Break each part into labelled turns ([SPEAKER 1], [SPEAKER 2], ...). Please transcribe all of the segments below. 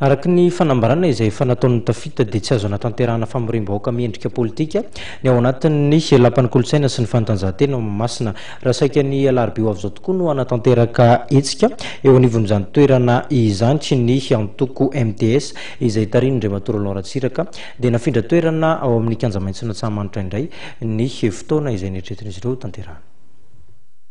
[SPEAKER 1] Araka ny fanambarana izay efa nataon'ny Tafita dia tsy azo anatanterahana famoriam-bahoaka miendrika politika ny ao anatin'ny Lapan'ny Kolontsaina sy ny Fanatanjahantena ao Mahamasina. Raha saika ny alarobia ho avy izao tokoa no hanatanteraka hetsika eo anivon'izany toerana izany ny antoko mts izay tarihin'Andriamatoa Roland Ratsiraka dia nafindra toerana ao amin'ny Kianja Maitson'Antsahamanitra indray ny fotoana izay neritreretin'izy ireo hotanterahana.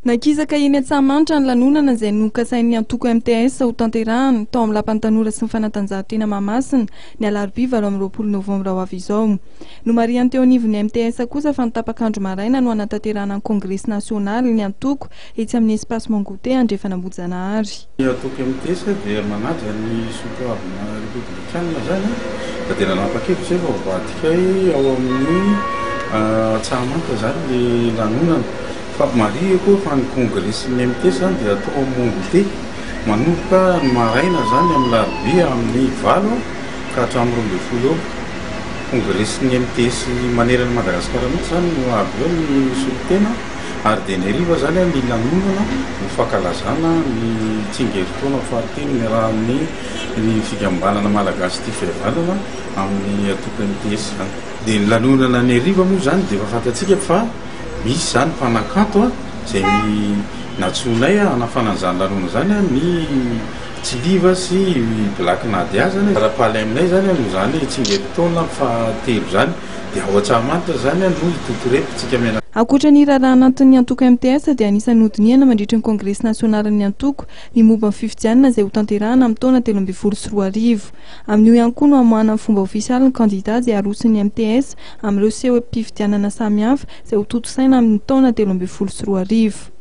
[SPEAKER 2] Nakisaka eny Antsahamanitra ny lanonana izay nokasain'ny antoko mts hotanterahana tao amin'ny Lapan'ny Tanora sy ny Fanatanjahantena Mahamasina ny alarobia 28 novambra ho avy izao. Nomarihan'ny teo anivon'ny mts kosa fa ny tapak'andro maraina no hanatanterahana ny kongresy nasionaly ny antoko etsy amin'ny Espace Mangote Andrefan'Ambohijanahary.
[SPEAKER 3] Ny antoko mts dia manaja ny soatoavina repoblikanina izany ka dia nanapa-kevitra izay fa hovadikay ao amin'ny Antsahamanitra izany ilay lanonana. Fa marihiko fa ny kongresin'ny MT zany dia atao ao Mont-Goûter manomboka ny maraina zany amin'ny larobia amin'ny valo ka hatramin'ny 12 eo. Kongresin'ny MTS manerana an'i Madagasikara mihitsy zany no avy eo ny solontena ary dia ny hariva zany ny lanonana ho fankalazana ny tsingerin-taona fahatelo niarahan'ny ny fikambanana malagasy tia fihavanana amin'ny antoko MTS zany. Dia ny lanonana ny hariva moa zany dia efa fantatsika fa Misy izany mpanakanto izay nantsoinay hanafana an'izany lanonana izany, ny Tsiliva sy i Black Nadia izany. Raha aminay izany noho izany tsingerin-taona fahatelo izany dia ao Antsahamanitra izany no hitotorepitsika mianakavy.
[SPEAKER 2] Ankoatra ny raharaha anatin'ny antoko mts dia anisan'ny hodinihana mandritry ny kongresy nasionalin'ny antoko ny momba ny fifidianana izay hotanterahana amin'ny taona 2013. Amin'io ihany koa no hamoahana amin'ny fomba ofisialy ny kandida izay haroson'ny mts amin'ireo seho-pifidianana samihafa izay hotontosaina amin'ny taona 2013.